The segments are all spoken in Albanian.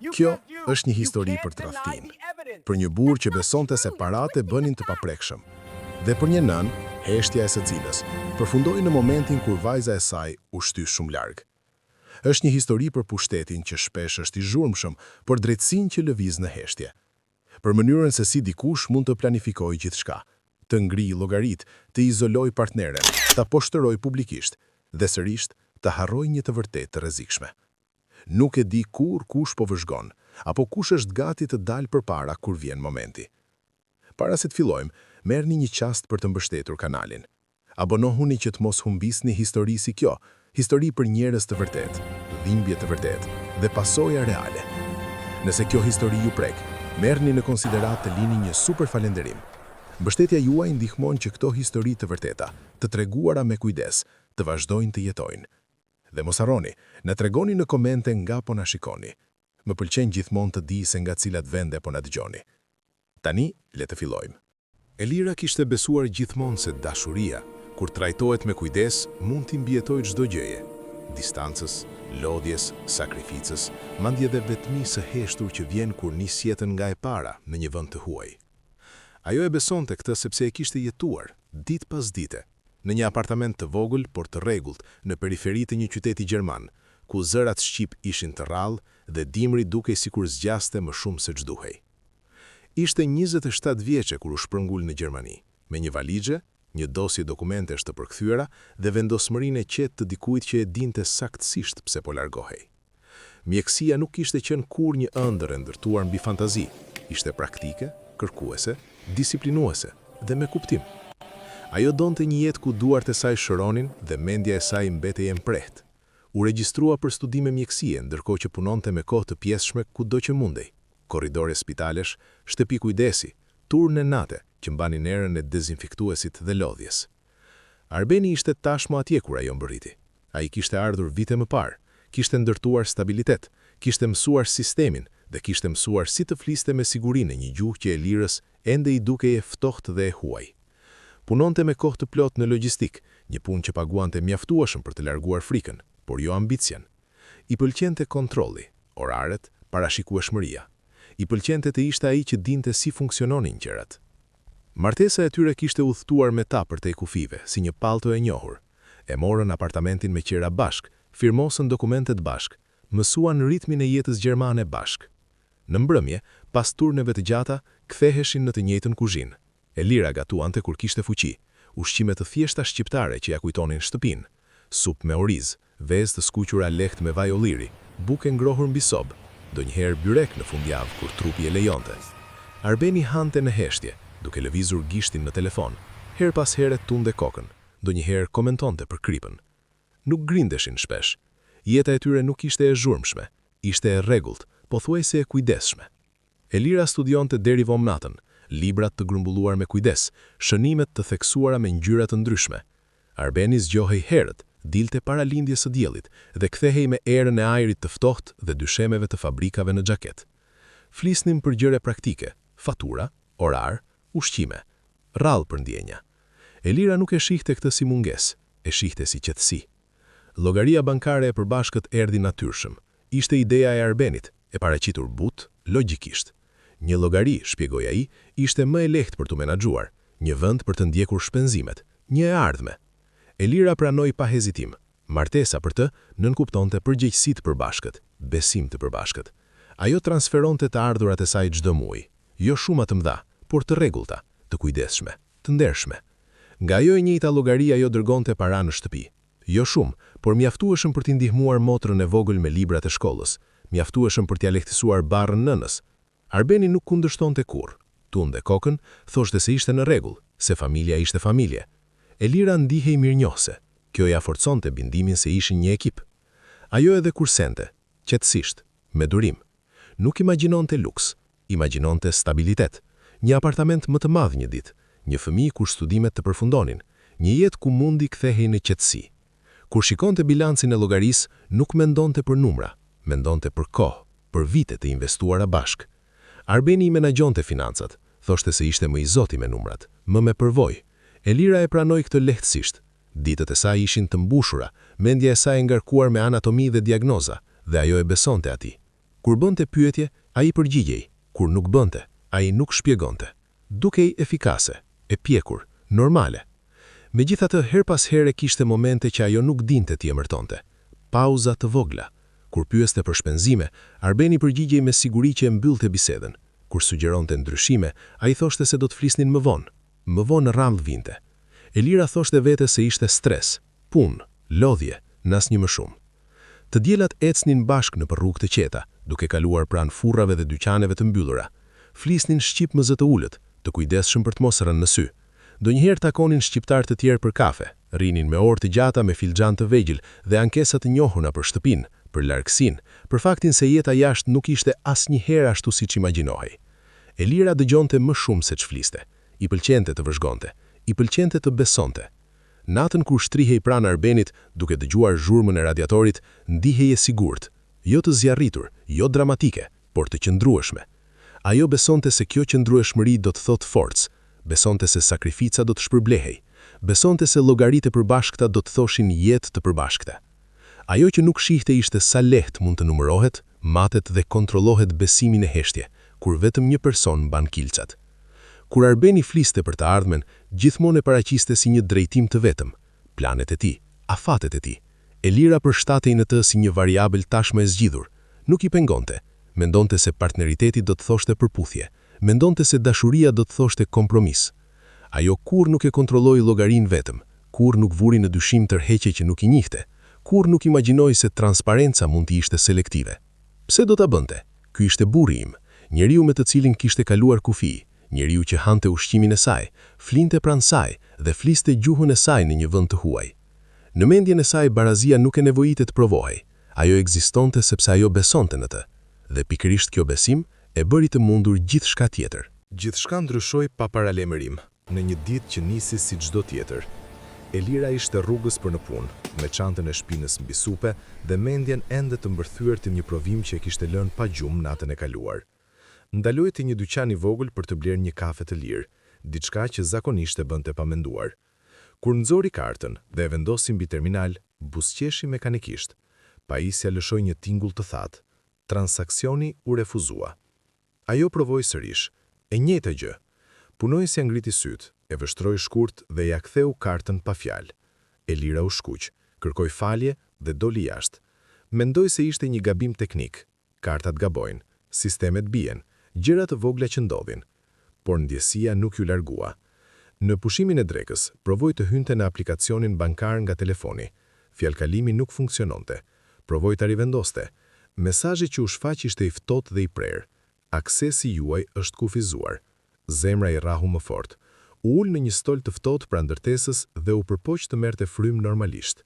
Kjo është një histori për tradhtinë, për një burrë që besonte se paratë e bënin të paprekshëm, dhe për një nënë, heshtja e së cilës përfundoi në momentin kur vajza e saj u shty shumë larg. Është një histori për pushtetin që shpesh është i zhurmshëm, por drejtësinë që lëviz në heshtje. Për mënyrën se si dikush mund të planifikojë gjithçka, të ngrijë llogaritë, të izolojë partneren, ta poshtërojë publikisht dhe sërish të harrojë një të vërtetë të rrezikshme. Nuk e di kurrë kush po vëzhgon, apo kush është gati të dalë përpara kur vjen momenti. Para se të fillojmë, merrni një çast për të mbështetur kanalin. Abonohuni që të mos humbisni histori si kjo, histori për njerëz të vërtetë, dhimbje të vërtetë dhe pasoja reale. Nëse kjo histori ju prek, merrni në konsideratë të lini një super falenderim. Mbështetja juaj ndihmon që këto histori të vërteta, të treguara me kujdes, të vazhdojnë të jetojnë. Dhe mos harroni, na tregoni në komente nga po na shikoni. Më pëlqen gjithmonë të di se nga cilat vende po na dëgjoni. Tani, le të fillojmë. Elira kishte besuar gjithmonë se dashuria, kur trajtohet me kujdes, mund t'i mbijetojë çdo gjëje. Distancës, lodhjes, sakrificës, madje dhe vetmisë së heshtur që vjen kur nis jetën nga e para në një vend të huaj. Ajo e besonte këtë sepse e kishte jetuar, ditë pas dite, në një apartament të vogël, por të rregullt, në periferi të një qyteti gjerman, ku zërat shqip ishin të rrallë dhe dimri dukej sikur zgjaste më shumë se ç'duhej. Ishte 27 vjeçe kur u shpërngul në Gjermani, me një valixhe, një dosje dokumentesh të përkthyera dhe vendosmërinë e qetë të dikujt që e dinte saktësisht pse po largohej. Mjekësia nuk kishte qenë kurrë një ëndërr e ndërtuar mbi fantazi, ishte praktike, kërkuese, disiplinuese dhe me kuptim. Ajo donte një jetë ku duart e saj shëronin dhe mendja e saj mbetej e mprehtë. U regjistrua për studime mjekësie ndërkohë që punonte me kohë të pjesshme kudo që mundej, korridore spitalesh, shtëpi kujdesi, turne nate që mbanin erën e dezinfektuesit dhe lodhjes. Arbeni ishte tashmë atje kur ajo mbërriti. Ai kishte ardhur vite më parë, kishte ndërtuar stabilitet, kishte mësuar sistemin dhe kishte mësuar si të fliste me siguri në një gjuhë që Elirës ende i dukej e ftohtë dhe e huaj. Punonte me kohë të plotë në logjistikë, një punë që paguante mjaftueshëm për të larguar frikën, por jo ambicien. I pëlqente kontrolli, oraret, parashikueshmëria. I pëlqente të ishte ai që dinte si funksiononin gjërat. Martesa e tyre kishte udhëtuar me ta përtej kufijve, si një pallto e njohur. E morën apartamentin me qera bashkë, firmosën dokumentet bashkë, mësuan ritmin e jetës gjermane bashkë. Në mbrëmje, pas turneve të gjata, ktheheshin në të njëjtën kuzhinë. Elira gatuante kur kishte fuqi, ushqime të thjeshta shqiptare që ia kujtonin shtëpinë. Supë me oriz, vezë të skuqura lehtë me vaj ulliri, bukë e ngrohur mbi sobë, ndonjëherë byrek në fundjavë kur trupi e lejonte. Arbeni hante në heshtje, duke lëvizur gishtin në telefon, herë pas here tundte kokën, ndonjëherë komentonte për kripën. Nuk grindeshin shpesh. Jeta e tyre nuk ishte e zhurmshme, ishte e rregullt, pothuajse e kujdesshme. Elira studionte deri vonë natën, librat të grumbulluar me kujdes, shënimet të theksuara me ngjyra të ndryshme. Arbeni zgjohej herët, dilte para lindjes së diellit dhe kthehej me erën e ajrit të ftohtë dhe dyshemeve të fabrikave në xhaketë. Flisnin për gjëra praktike, fatura, orar, ushqime. Rrallë për ndjenja. Elira nuk e shihte këtë si mungesë, e shihte si qetësi. Llogaria bankare e përbashkët erdhi natyrshëm. Ishte ideja e Arbenit, e paraqitur butë, logjikisht. Një llogari, shpjegoi ai, ishte më e lehtë për t'u menaxhuar, një vend për të ndjekur shpenzimet, një e ardhme. Elira pranoi pa hezitim. Martesa për të nënkuptonte përgjegjësi të përbashkët, besim të përbashkët. Ajo transferonte të ardhurat e saj çdo muaj. Jo shuma të mëdha, por të rregullta, të kujdesshme, të ndershme. Nga ajo e njëjta llogari ajo dërgonte para në shtëpi. Jo shumë, por mjaftueshëm për t'i ndihmuar motrën e vogël me librat e shkollës, mjaftueshëm për t'ia lehtësuar barrën nënës. Arbeni nuk kundërshtonte kurrë. Tundte kokën, thoshte se ishte në rregull, se familja ishte familje. Elira ndihej mirënjohëse. Kjo ia forconte bindimin se ishin një ekip. Ajo edhe kursente, qetësisht, me durim. Nuk imagjinonte luks, imagjinonte stabilitet. Një apartament më të madh një ditë, një fëmijë kur studimet të përfundonin, një jetë ku mundi kthehej në qetësi. Kur shikonte bilancin e llogarisë, nuk mendonte për numra, mendonte për kohë, për vite të investuara bashkë. Arbeni i menaxhonte financat, thoshte se ishte më i zoti me numrat, më me përvojë. Elira e pranoi këtë lehtësisht. Ditët e saj ishin të mbushura, mendja e saj e ngarkuar me anatomi dhe diagnoza, dhe ajo e besonte atij. Kur bënte pyetje, ai përgjigjej, kur nuk bënte, ai nuk shpjegonte. Dukej efikase, e pjekur, normale. Megjithatë, herë pas here kishte momente që ajo nuk dinte t'i emërtonte. Pauza të vogla. Kur pyeste për shpenzime, Arbeni përgjigjej me siguri që e mbyllte bisedën. Kur sugjeronte ndryshime, ai thoshte se do të flisnin më vonë. Më vonë rrallë vinte. Elira thoshte vetes se ishte stres, punë, lodhje, asnjë më shumë. Të dielat ecnin bashkë nëpër rrugë të qeta, duke kaluar pranë furrave dhe dyqaneve të mbyllura. Flisnin shqip më zë të ulët, të kujdesshëm për të mos rënë në sy. Ndonjëherë takonin shqiptarë të tjerë për kafe, rrinin me orë të gjata me filxhanë të vegjël dhe ankesa të njohura për shtëpinë, për largësinë, për faktin se jeta jashtë nuk ishte asnjëherë ashtu siç imagjinohej. Elira dëgjonte më shumë se ç'fliste. I pëlqente të vëzhgonte. I pëlqente të besonte. Natën kur shtrihej pranë Arbenit, duke dëgjuar zhurmën e radiatorit, ndihej e sigurt. Jo të zjarritur, jo dramatike, por të qëndrueshme. Ajo besonte se kjo qëndrueshmëri do të thotë forcë. Besonte se sakrifica do të shpërblehej. Besonte se llogaritë e përbashkëta do të thoshin jetë të përbashkëte. Ajo që nuk shihte ishte sa lehtë mund të numërohet, matet dhe kontrollohet besimi në heshtje, kur vetëm një person mban kilçat. Kur Arbeni fliste për të ardhmen, gjithmonë e paraqiste si një drejtim të vetëm, planet e tij, afatet e tij. Elira përshtatej në të si një variabël tashmë e zgjidhur. Nuk i pengonte. Mendonte se partneriteti do të thoshte përputhje. Mendonte se dashuria do të thoshte kompromis. Ajo kurrë nuk e kontrolloi llogarinë vetëm, kurrë nuk vuri në dyshim tërheqje që nuk i njihte, kurrë nuk imagjinoi se transparenca mund të ishte selektive. Pse do ta bënte? Ky ishte burri im, njeriu me të cilin kishte kaluar kufij, njeriu që hante ushqimin e saj, flinte pranë saj dhe fliste gjuhën e saj në një vend të huaj. Në mendjen e saj barazia nuk e nevojite të provohej, ajo ekzistonte sepse ajo besonte në të. Dhe pikërisht kjo besim e bëri të mundur gjithçka tjetër. Gjithçka ndryshoi pa paralajmërim, në një ditë që nisi si çdo tjetër. Elira ishte rrugës për në punë, me çantën e shpinës mbi supe dhe mendjen ende të mbërthyer te një provim që e kishte lënë pa gjumë natën e kaluar. Ndaloi te një dyqan i vogël për të blerë një kafe të lirë, diçka që zakonisht e bënte pa menduar. Kur nxori kartën dhe e vendosi mbi terminal, buzëqeshi mekanikisht. Pajisja lëshoi një tingull të thatë. Transaksioni u refuzua. Ajo provoi sërish. E njëjta gjë. Punonjësja ngriti sytë, e vështroi shkurt dhe ia ktheu kartën pa fjalë. Elira u shkuq, kërkoi falje dhe doli jashtë. Mendoi se ishte një gabim teknik. Kartat gabojnë, sistemet bien, gjëra të vogla që ndodhin. Por ndjesia nuk iu largua. Në pushimin e drekës, provoi të hynte në aplikacionin bankar nga telefoni. Fjalëkalimi nuk funksiononte. Provoi ta rivendoste. Mesazhi që u shfaq ishte i ftohtë dhe i prerë. Aksesi juaj është kufizuar. Zemra i rrahu më fort. U ul në një stol të ftohtë pranë ndërtesës dhe u përpoq të merrte frymë normalisht.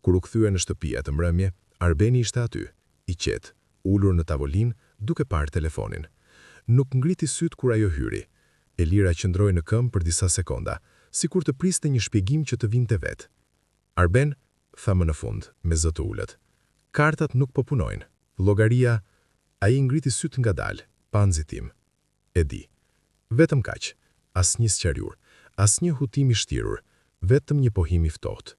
Kur u kthye në shtëpi atë mbrëmje, Arbeni ishte aty, i qetë, ulur në tavolinë, duke parë telefonin. Nuk ngriti sytë kur ajo hyri. Elira qëndroi në këmbë për disa sekonda, sikur të priste një shpjegim që të vinte vetë. Arben, tha më në fund, me zë të ulët. Kartat nuk po punojnë. Llogaria... Ai ngriti sytë ngadalë, pa nxitim. E di. Vetëm kaq. Asnjë sqarim, asnjë hutim i shtirur, vetëm një pohim i ftohtë.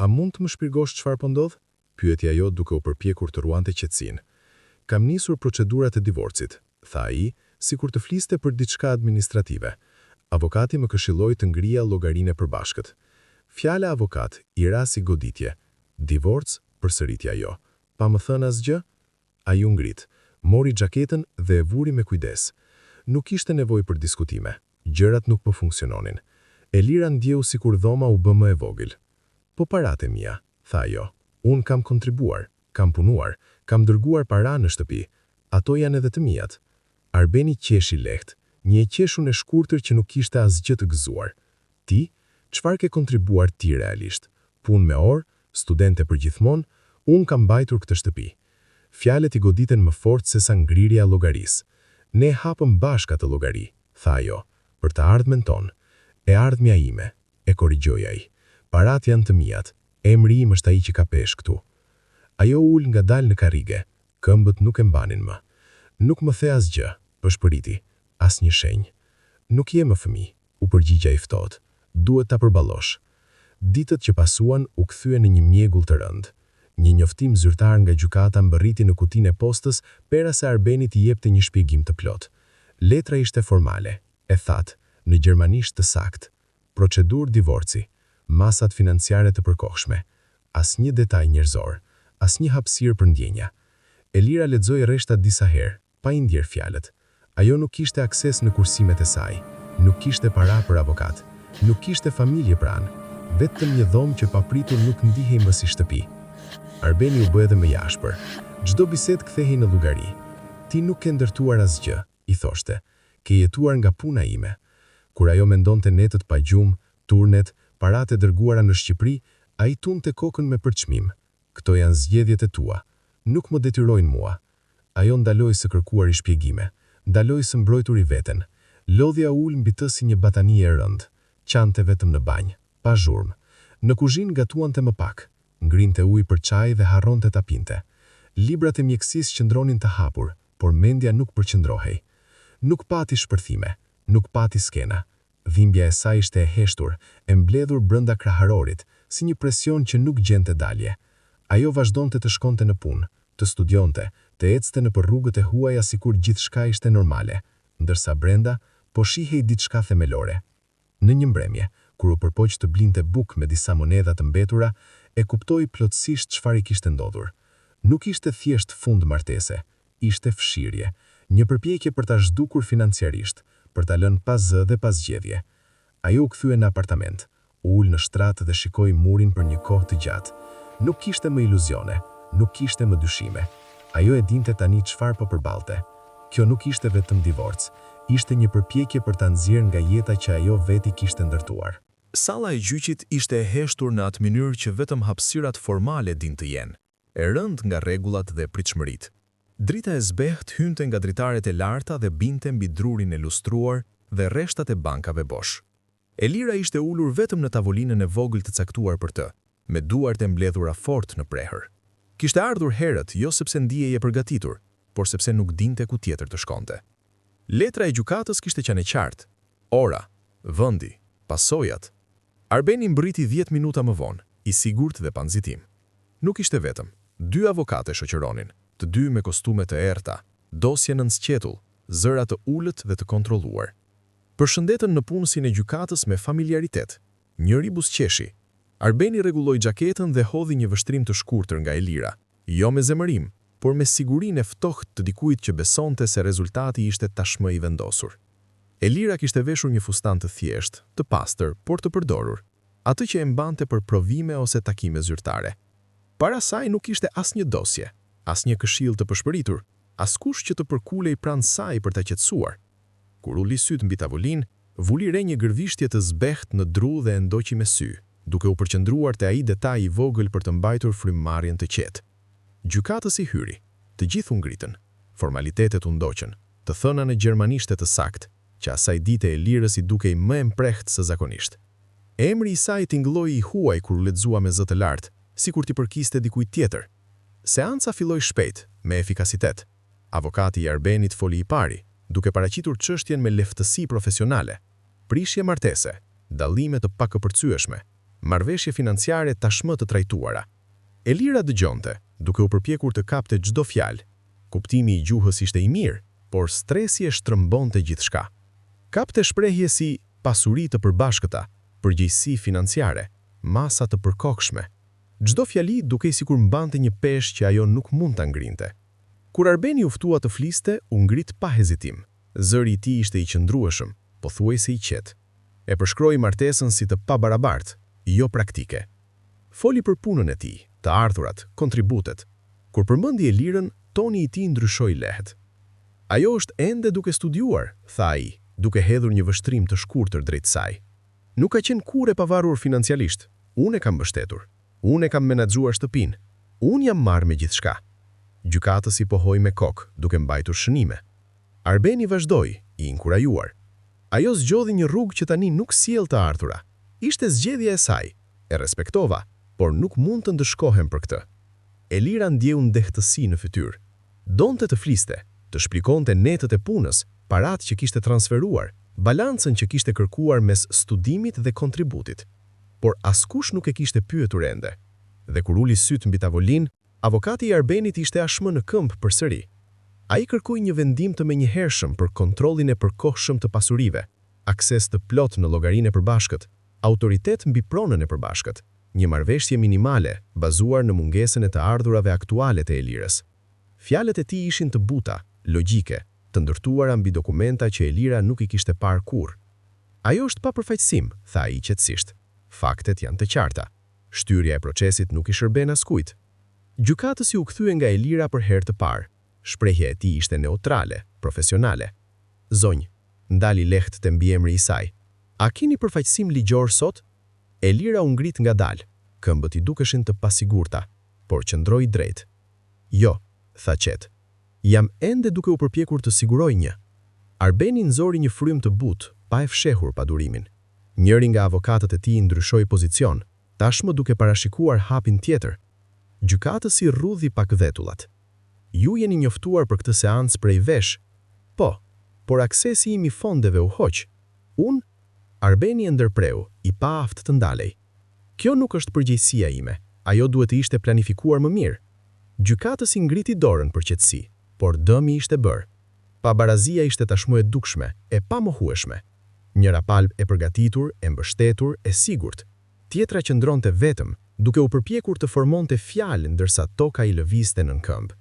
A mund të më shpjegosh çfarë po ndodh? Pyeti ajo duke u përpjekur të ruante qetësinë. Kam nisur procedurat e divorcit, tha ai, sikur të fliste për diçka administrative. Avokati më këshilloi të ngrija llogarinë e përbashkët. Fjala avokat i ra si goditje. Divorc, përsëriti ajo. Pa më thënë asgjë? Ai u ngrit, mori xhaketën dhe e vuri me kujdes. Nuk ishte nevojë për diskutime. Gjërat nuk po funksiononin. Elira ndjeu sikur dhoma u bë më e vogël. Po paratë e mia, tha ajo. Unë kam kontribuar, kam punuar, kam dërguar para në shtëpi. Ato janë edhe të miat. Arbeni qeshi lehtë, një e qeshur e shkurtër që nuk kishte asgjë të gëzuar. Ti? Çfarë ke kontribuar ti realisht? Punë me orë, studente përgjithmonë, unë kam mbajtur këtë shtëpi. Fjalët i goditën më fort sesa ngrirja e llogarisë. Ne hapëm bashkë atë llogari, tha ajo, për të ardhmen tonë. E ardhmja ime, e korrigjoi ai. Paratë janë të miat, emri im është ai që ka peshë këtu. Ajo u ul ngadalë në karrige, këmbët nuk e mbanin më. Nuk më the asgjë, pëshpëriti, asnjë shenjë. Nuk je më fëmijë, u përgjigj ai ftohtë. Duhet ta përballosh. Ditët që pasuan u kthyen në një mjegull të rëndë. Një njoftim zyrtar nga gjykata mbërriti në kutinë e postës para se Arbeni të jepte një shpjegim të plotë. Letra ishte formale, e thatë, në gjermanisht të saktë. Procedurë divorci, masat financiare të përkohshme. Asnjë detaj njerëzor, asnjë hapësirë për ndjenja. Elira lexoi rreshtat disa herë, pa i ndjerë fjalët. Ajo nuk kishte akses në kursimet e saj, nuk kishte para për avokat, nuk kishte familje pranë, vetëm një dhomë që papritur nuk ndihej më si shtëpi. Arbeni u bë edhe më i ashpër. Çdo bisedë kthehej në llogari. Ti nuk ke ndërtuar asgjë, i thoshte. Ke jetuar nga puna ime. Kur ajo mendonte netët pa gjumë, turnet, paratë e dërguara në Shqipëri, ai tundte kokën me përçmim. Këto janë zgjedhjet e tua. Nuk më detyrojnë mua. Ajo ndaloi së kërkuari shpjegime, ndaloi së mbrojturi veten. Lodhja u ul mbi të si një batanije e rëndë. Qante vetëm në banjë, pa zhurmë. Në kuzhinë gatuante më pak. Ngrinte ujë për çaj dhe harronte ta pinte. Librat e mjekësisë qëndronin të hapur, por mendja nuk përqendrohej. Nuk pati shpërthime, nuk pati skena. Dhimbja e saj ishte e heshtur, e mbledhur brenda kraharorit, si një presion që nuk gjente dalje. Ajo vazhdonte të shkonte në punë, të studionte, të ecte nëpër rrugët e huaja sikur gjithçka ishte normale, ndërsa brenda po shihej diçka themelore. Në një mbrëmje, kur u përpoq të blinte bukë me disa monedha të mbetura, e kuptoi plotësisht çfarë i kishte ndodhur. Nuk ishte thjesht fund martese, ishte fshirje, një përpjekje për ta zhdukur financiarisht, për ta lënë pa zë dhe pa zgjedhje. Ajo u kthye në apartament, u ul në shtrat dhe shikoi murin për një kohë të gjatë. Nuk kishte më iluzione, nuk kishte më dyshime. Ajo e dinte tani çfarë po përballte. Kjo nuk ishte vetëm divorc, ishte një përpjekje për ta nxjerrë nga jeta që ajo vetë i kishte ndërtuar. Salla e gjyqit ishte e heshtur në atë mënyrë që vetëm hapësirat formale dinë të jenë, e rëndë nga rregullat dhe pritshmëritë. Drita e zbehtë hynte nga dritaret e larta dhe binte mbi drurin e lustruar dhe rreshtat e bankave bosh. Elira ishte ulur vetëm në tavolinën e vogël të caktuar për të, me duart e mbledhura fort në prehër. Kishte ardhur herët, jo sepse ndihej e përgatitur, por sepse nuk dinte ku tjetër të shkonte. Letra e gjykatës kishte qenë e qartë. Ora, vendi, pasojat. Arbeni mbërriti 10 minuta më vonë, i sigurt dhe pa nxitim. Nuk ishte vetëm. Dy avokatë e shoqëronin, të dy me kostume të errëta, dosje nën sqetull, zëra të ulët dhe të kontrolluar. Përshëndetën nëpunësin e gjykatës me familiaritet. Njëri buzëqeshi. Arbeni rregulloi xhaketën dhe hodhi një vështrim të shkurtër nga Elira, jo me zemërim, por me sigurinë e ftohtë të dikujt që besonte se rezultati ishte tashmë i vendosur. Elira kishte veshur një fustan të thjeshtë, të pastër, por të përdorur, atë që e mbante për provime ose takime zyrtare. Para saj nuk kishte asnjë dosje, asnjë këshillë të pëshpëritur, askush që të përkulej pranë saj për ta qetësuar. Kur uli sytë mbi tavolinë, vuri re një gërvishtje të zbehtë në dru dhe e ndoqi me sy, duke u përqendruar te ai detaj i vogël për të mbajtur frymëmarrjen të qetë. Gjykatësi hyri. Të gjithë u ngritën. Formalitetet u ndoqën, të thëna në gjermanishte të saktë, që asaj dite Elirës i dukej më e mprehtë se zakonisht. Emri i saj tingëlloi i huaj kur u lexua me zë të lartë, sikur t'i përkiste dikujt tjetër. Seanca filloi shpejt, me efikasitet. Avokati i Arbenit foli i pari, duke paraqitur çështjen me lehtësi profesionale. Prishje martese, dallime të pakëpërcyeshme, marrëveshje financiare tashmë të trajtuara. Elira dëgjonte, duke u përpjekur të kapte çdo fjalë. Kuptimi i gjuhës ishte i mirë, por stresi e shtrembonte gjithçka. Kapte shprehje si pasuri të përbashkëta, përgjegjësi financiare, masa të përkohshme. Çdo fjali dukej sikur mbante një peshë që ajo nuk mund ta ngrinte. Kur Arbeni u ftua të fliste, u ngrit pa hezitim. Zëri i tij ishte i qëndrueshëm, pothuajse i qetë. E përshkroi martesën si të pabarabartë, jo praktike. Foli për punën e tij, të ardhurat, kontributet. Kur përmendi Elirën, toni i tij ndryshoi lehtë. Ajo është ende duke studiuar, tha ai, duke hedhur një vështrim të shkurtër drejt saj. Nuk ka qenë kurrë e pavarur financialisht. Unë e kam mbështetur. Unë e kam menaxhuar shtëpinë. Unë jam marrë me gjithçka. Gjykatësi pohoi me kokë, duke mbajtur shënime. Arbeni vazhdoi, i inkurajuar. Ajo zgjodhi një rrugë që tani nuk sjell të ardhura. Ishte zgjedhja e saj. E respektova, por nuk mund të ndëshkohem për këtë. Elira ndjeu nxehtësi në fytyrë. Donte të fliste, të shpjegonte netët e punës, paratë që kishte transferuar, balancën që kishte kërkuar mes studimit dhe kontributit. Por askush nuk e kishte pyetur ende. Dhe kur uli sytë mbi tavolinë, avokati i Arbenit ishte tashmë në këmbë përsëri. Ai kërkoi një vendim të menjëhershëm për kontrollin e përkohshëm të pasurive, akses të plotë në llogarinë e përbashkët, autoritet mbi pronën e përbashkët, një marrëveshje minimale bazuar në mungesën e të ardhurave aktuale të Elirës. Fjalët e tij ishin të buta, logjike, të ndërtuara mbi dokumenta që Elira nuk i kishte parë kurrë. Ajo është pa përfaqësim, tha ai qetësisht. Faktet janë të qarta. Shtyrja e procesit nuk i shërben askujt. Gjykatësi u kthye nga Elira për herë të parë. Shprehja e tij ishte neutrale, profesionale. Zonjë, ndali lehtë te mbiemri i saj. A keni përfaqësim ligjor sot? Elira u ngrit ngadalë, këmbët i dukeshin të pasigurta, por qëndroi drejt. Jo, tha qetë. Jam ende duke u përpjekur të siguroj një. Arbeni nxori një frymë të butë, pa e fshehur padurimin. Njëri nga avokatët e tij ndryshoi pozicion, tashmë duke parashikuar hapin tjetër. Gjykatësi rrudhi pak vetullat. Ju jeni njoftuar për këtë seancë prej vesh. Po, por aksesi im i fondeve u hoq. Unë? Arbeni e ndërpreu, i paaftë të ndalej. Kjo nuk është përgjegjësia ime, ajo duhet të ishte planifikuar më mirë. Gjykatësi ngriti dorën për qetësi, por dëmi ishte bërë. Pabarazia ishte tashmë e dukshme, e pamohueshme. Njëra palë e përgatitur, e mbështetur, e sigurt. Tjetra qëndronte vetëm, duke u përpjekur të formonte fjalë ndërsa toka i lëvizte nën këmbë.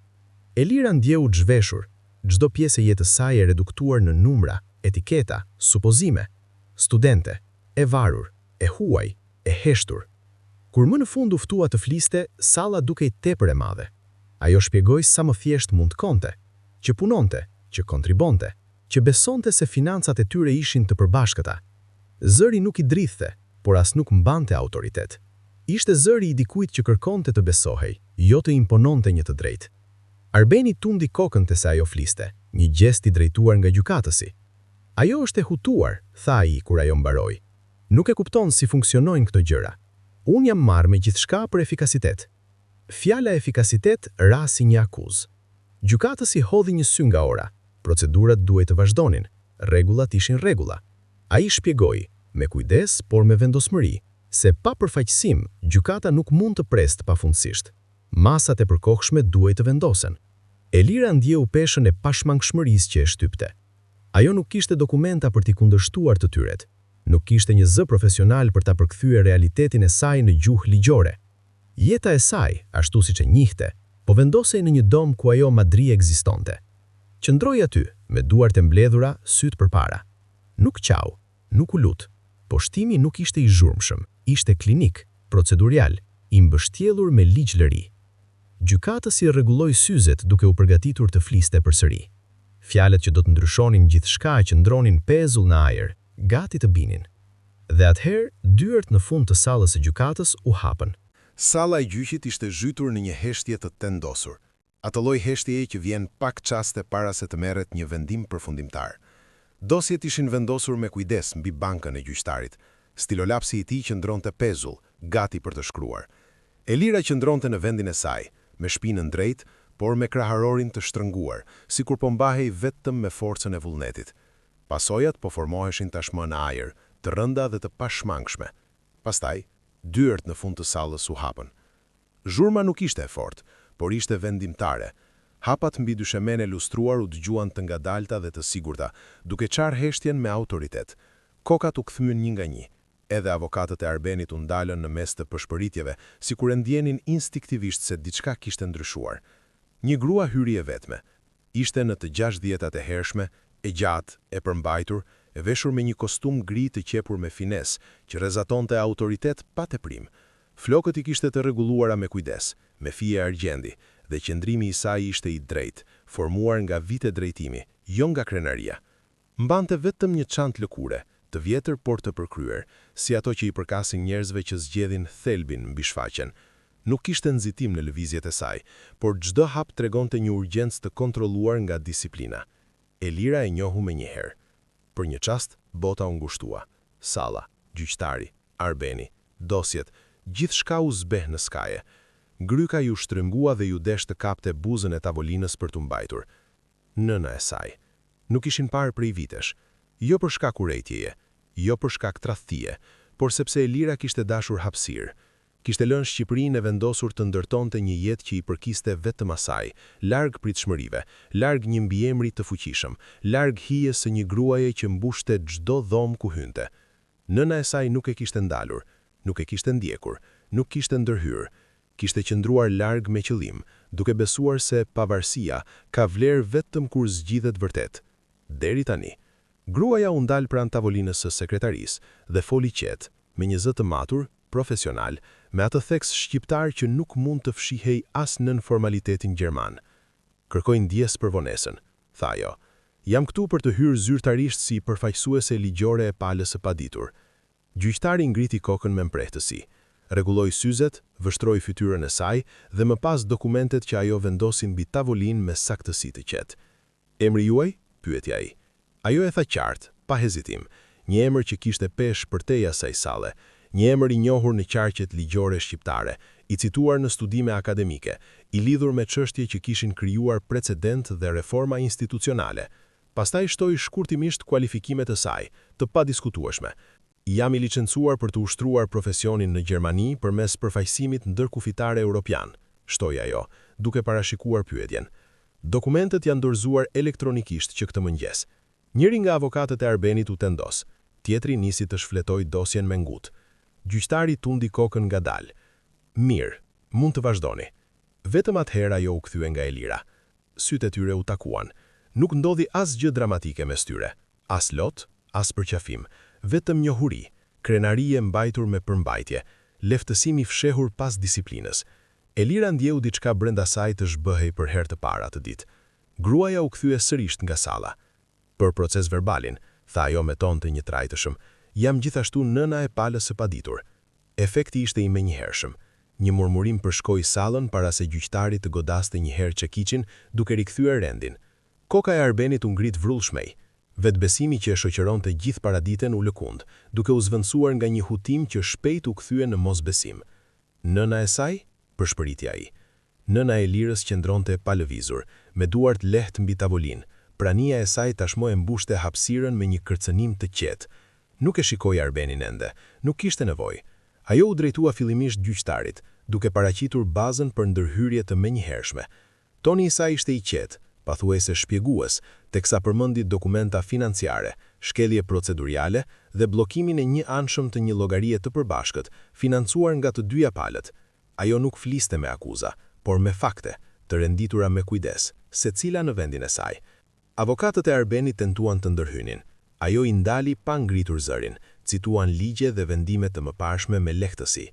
Elira ndjeu e zhveshur, çdo pjesë e jetës saj e reduktuar në numra, etiketa, supozime. Studente, e varur, e huaj, e heshtur. Kur më në fund u ftua të fliste, salla dukej tepër e madhe. Ajo shpjegoi sa më thjesht mund të konte, që punonte, që kontribonte, që besonte se financat e tyre ishin të përbashkëta. Zëri nuk i dridhte, por as nuk mbante autoritet. Ishte zëri i dikujt që kërkonte të besohej, jo të impononte një të drejtë. Arbeni tundi kokën teksa ajo fliste, një gjest i drejtuar nga gjykatësi. Ajo është e hutuar, tha ai kur ajo mbaroi. Nuk e kupton si funksionojnë këto gjëra. Unë jam marrë me gjithçka për efikasitet. Fjala efikasitet ra si një akuzë. Gjykatësi hodhi një sy nga ora. Procedurat duhej të vazhdonin. Rregullat ishin rregulla. Ai shpjegoi, me kujdes, por me vendosmëri, se pa përfaqësim, gjykata nuk mund të presë pafundësisht. Masat e përkohshme duhej të vendosen. Elira ndjeu peshën e pashmangshmërisë që e shtypte. Ajo nuk kishte dokumenta për t'i kundërshtuar të tyret. Nuk kishte një zë profesional për ta përkthyer realitetin e saj në gjuhë ligjore. Jeta e saj, ashtu siç e njihte, po vendosej në një dhomë ku ajo madje ekzistonte. Qëndroi aty, me duart e mbledhura, sytë përpara. Nuk qau, nuk u lut. Poshtimi nuk ishte i zhurmshëm, ishte klinik, procedurial, i mbështjellur me ligjlëri. Gjykatësi rregulloi syzet duke u përgatitur të fliste përsëri. Fjalët që do të ndryshonin gjithçka qëndronin pezull në ajër, gati të binin. Dhe atëherë, dyert në fund të sallës së gjykatës u hapën. Salla e gjyqit ishte zhytur në një heshtje të tendosur. Atë lloj heshtjeje që vjen pak çaste para se të merret një vendim përfundimtar. Dosjet ishin vendosur me kujdes mbi bankën e gjyqtarit. Stilolapsi i tij qëndronte pezull, gati për të shkruar. Elira qëndronte në vendin e saj, me shpinën drejt, por me kraharorin të shtrënguar, sikur po mbahej vetëm me forcën e vullnetit. Pasojat po formoheshin tashmë në ajër, të rënda dhe të pashmangshme. Pastaj, dyert në fund të sallës u hapën. Zhurma nuk ishte e fortë, por ishte vendimtare. Hapat mbi dyshemenë e lustruar u dëgjuan të ngadalta dhe të sigurta, duke çarë heshtjen me autoritet. Kokat u kthyen një nga një. Edhe avokatët e Arbenit u ndalën në mes të pëshpëritjeve, sikur e ndjenin instinktivisht se diçka kishte ndryshuar. Një grua hyri e vetme. Ishte në të gjashtëdhjetat e hershme, e gjatë, e përmbajtur, e veshur me një kostum gri të qepur me finesë, që rrezatonte autoritet pa teprim. Flokët i kishte të rregulluara me kujdes, me fije argjendi, dhe qëndrimi i saj ishte i drejtë, formuar nga vite drejtimi, jo nga krenaria. Mbante vetëm një çantë lëkure, të vjetër por të përkryer, si ato që i përkasin njerëzve që zgjedhin thelbin mbi shfaqjen. Nuk kishte nxitim në lëvizjet e saj, por çdo hap tregonte një urgjencë të kontrolluar nga disiplina. Elira e njohu menjëherë. Për një çast, bota u ngushtua. Salla, gjyqtari, Arbeni, dosjet, gjithçka u zbeh në skaje. Gryka iu shtrëngua dhe iu desh të kapte buzën e tavolinës për t'u mbajtur. Nëna e saj. Nuk ishin parë prej vitesh. Jo për shkak urrejtjeje, jo për shkak tradhtie, por sepse Elira kishte dashur hapësirë. Kishte lënë Shqipërinë e vendosur të ndërtonte një jetë që i përkiste vetëm asaj, larg pritshmërive, larg një mbiemri të fuqishëm, larg hijes së një gruaje që mbushte çdo dhomë ku hynte. Nëna e saj nuk e kishte ndalur, nuk e kishte ndjekur, nuk kishte ndërhyrë. Kishte qëndruar larg me qëllim, duke besuar se pavarësia ka vlerë vetëm kur zgjidhet vërtet. Deri tani. Gruaja u ndal pranë tavolinës së sekretarisë dhe foli qetë, me një zë të matur, profesional, me atë theks shqiptar që nuk mund të fshihej as nën formalitetin gjerman. Kërkoj ndjesë për vonesën, tha ajo. Jam këtu për të hyrë zyrtarisht si përfaqësuese ligjore e palës së paditur. Gjyqtari ngriti kokën me mprehtësi. Rregulloi syzet, vështroi fytyrën e saj dhe më pas dokumentet që ajo vendosi mbi tavolinë me saktësi të qetë. Emri juaj? pyeti ai. Ajo e tha qartë, pa hezitim, një emër që kishte peshë përtej asaj salle, një emër i njohur në qarqet ligjore shqiptare, i cituar në studime akademike, i lidhur me çështje që kishin krijuar precedentë dhe reforma institucionale. Pastaj shtoi shkurtimisht kualifikimet e saj, të padiskutueshme. Jam i licencuar për të ushtruar profesionin në Gjermani përmes përfaqësimit ndërkufitar europian, shtoi ajo, duke parashikuar pyetjen. Dokumentet janë dorëzuar elektronikisht që këtë mëngjes. Njëri nga avokatët e Arbenit u tendos. Tjetri nisi të shfletojë dosjen me ngut. Gjyqtari tundi kokën ngadalë. Mirë, mund të vazhdoni. Vetëm atëherë ajo u kthye nga Elira. Sytë e tyre u takuan. Nuk ndodhi asgjë dramatike mes tyre. As lot, as përqafim. Vetëm njohuri, krenari e mbajtur me përmbajtje, lehtësim i fshehur pas disiplinës. Elira ndjeu diçka brenda saj të zhbëhej për herë të parë atë ditë. Gruaja u kthye sërisht nga salla. Për procesverbalin, tha ajo me ton të njëtrajtëshëm, jam gjithashtu nëna e palës së paditur. Efekti ishte i menjëhershëm. Një murmurim përshkoi sallën para se gjyqtari të godaste një herë çekiçin, duke rikthyer rendin. Koka e Arbenit u ngrit vrullshëm. Vetëbesimi që e shoqëronte gjithë paraditen u lëkund, duke u zëvendësuar nga një hutim që shpejt u kthye në mosbesim. Nëna e saj? pëshpëriti ai. Nëna e Elirës qëndronte e palëvizur, me duart lehtë mbi tavolinë, prania e saj tashmë e mbushte hapësirën me një kërcënim të qetë. Nuk e shikoi Arbenin ende. Nuk kishte nevojë. Ajo u drejtua fillimisht gjyqtarit, duke paraqitur bazën për ndërhyrje të menjëhershme. Toni i saj ishte i qetë, pothuajse shpjegues, teksa përmendi dokumenta financiare, shkelje proceduriale dhe bllokimin e njëanshëm të një llogarie të përbashkët, financuar nga të dyja palët. Ajo nuk fliste me akuza, por me fakte, të renditura me kujdes, secila në vendin e saj. Avokatët e Arbenit tentuan të ndërhynin. Ajo i ndali pa ngritur zërin, cituan ligje dhe vendime të mëparshme me lehtësi.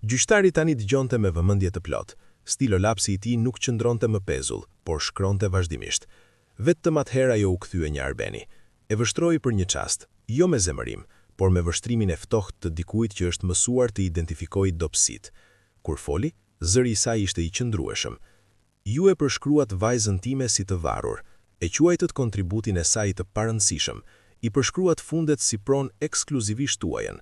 Gjyqtari tani dëgjonte me vëmendje të plotë. Stilolapsi i tij nuk qëndronte më pezull, por shkronte vazhdimisht. Vetëm atëherë ajo u kthye një Arbeni. E vështroi për një çast, jo me zemërim, por me vështrimin e ftohtë të dikujt që është mësuar të identifikojë dobësitë. Kur foli, zëri i saj ishte i qëndrueshëm. Ju e përshkruat vajzën time si të varur. E quajtët kontributin e saj të parëndësishëm. I përshkruat fundet si pronë ekskluzivisht tuajën.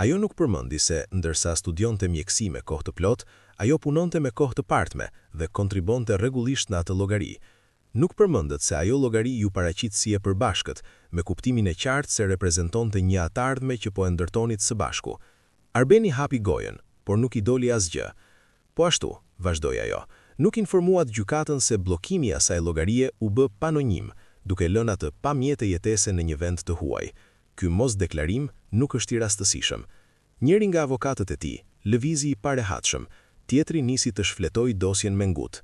Ajo nuk përmendi se, ndërsa studionte mjekësi me kohë të plotë, ajo punonte me kohë të partme dhe kontribonte rregullisht në atë llogari. Nuk përmendët se ajo llogari iu paraqit si e përbashkët, me kuptimin e qartë se reprezentonte një të ardhme që po e ndërtonit së bashku. Arbeni hapi gojën, por nuk i doli asgjë. Po ashtu, vazhdoi ajo, nuk informuat gjykatën se bllokimi i asaj llogarie u bë pa anonim, duke lënë atë pa mjete jetese në një vend të huaj. Ky mosdeklarim nuk është i rastësishëm. Njëri nga avokatët e tij lëvizi i parehatshëm, tjetri nisi të shfletojë dosjen me ngut.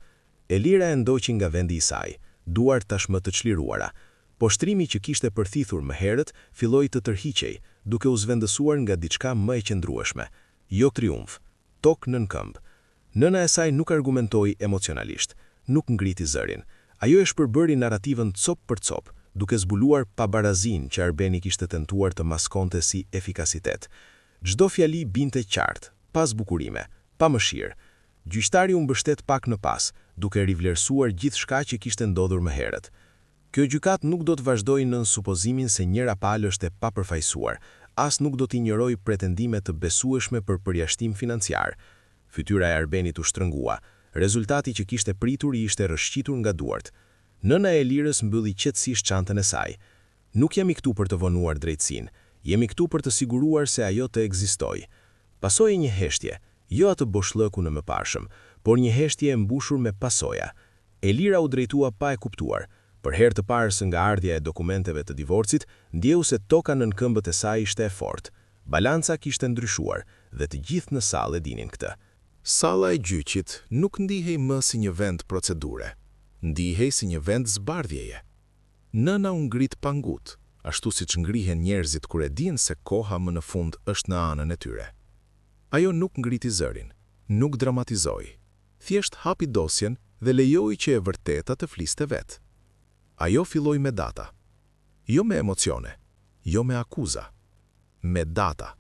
Elira e ndoqi nga vendi i saj, duart tashmë të çliruara. Poshtërimi që kishte përthithur më herët filloi të tërhiqej, duke u zëvendësuar nga diçka më e qëndrueshme. Jo triumf. Tokë nën këmbë. Nëna e saj nuk argumentoi emocionalisht, nuk ngriti zërin. Ajo e shpërbëri narrativën copë për copë, duke zbuluar pabarazinë që Arbeni kishte tentuar të maskonte si efikasitet. Çdo fjali binte qartë, pa zbukurime, pa mëshirë. Gjyqtari u mbështet pak në pas, duke rivlerësuar gjithçka që kishte ndodhur më herët. Kjo gjykatë nuk do të vazhdojë nën supozimin se njëra palë është e papërfaqësuar, as nuk do të injorojë pretendime të besueshme për përjashtim financiar. Fytyra e Arbenit u shtrëngua. Rezultati që kishte pritur i ishte rrëshqitur nga duart. Nëna e Elirës mbylli qetësisht çantën e saj. Nuk jemi këtu për të vonuar drejtësinë. Jemi këtu për të siguruar se ajo të ekzistojë. Pasoi një heshtje. Jo atë boshllëkun e mëparshëm, por një heshtje e mbushur me pasoja. Elira u drejtua pa e kuptuar. Për herë të parë së nga ardhja e dokumenteve të divorcit, ndjeu se toka nën këmbët e saj ishte e fortë. Balanca kishte ndryshuar, dhe të gjithë në sallë e dinin këtë. Salla e gjyqit nuk ndihej më si një vend procedure. Ndihej si një vend zbardhjeje. Nëna u ngrit pa ngut, ashtu siç ngrihen njerëzit kur e dinë se koha më në fund është në anën e tyre. Ajo nuk ngriti zërin, nuk dramatizoi. Thjesht hapi dosjen dhe lejoi që e vërteta të fliste vetë. Ajo filloi me data. Jo me emocione, jo me akuza. Me data.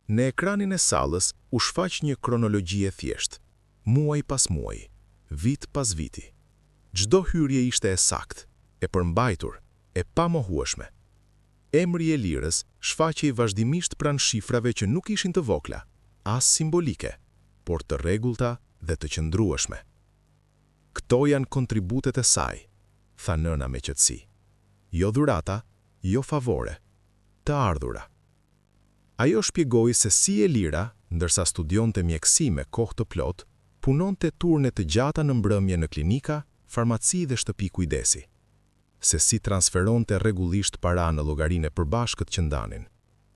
Në ekranin e sallës u shfaq një kronologji e thjeshtë, muaj pas muaji, vit pas viti. Çdo hyrje ishte e saktë, e përmbajtur, e pamohueshme. Emri i Elirës shfaqej vazhdimisht pranë shifrave që nuk ishin të vogla, as simbolike, por të rregullta dhe të qëndrueshme. Këto janë kontributet e saj, tha nëna me qetësi. Jo dhurata, jo favore, të ardhura. Ajo shpjegoi se si Elira, ndërsa studionte mjekësi me kohë të plotë, punonte turne të gjata në mbrëmje në klinika, farmaci dhe shtëpi kujdesi. Se si transferonte rregullisht para në llogarinë e përbashkët që ndanin.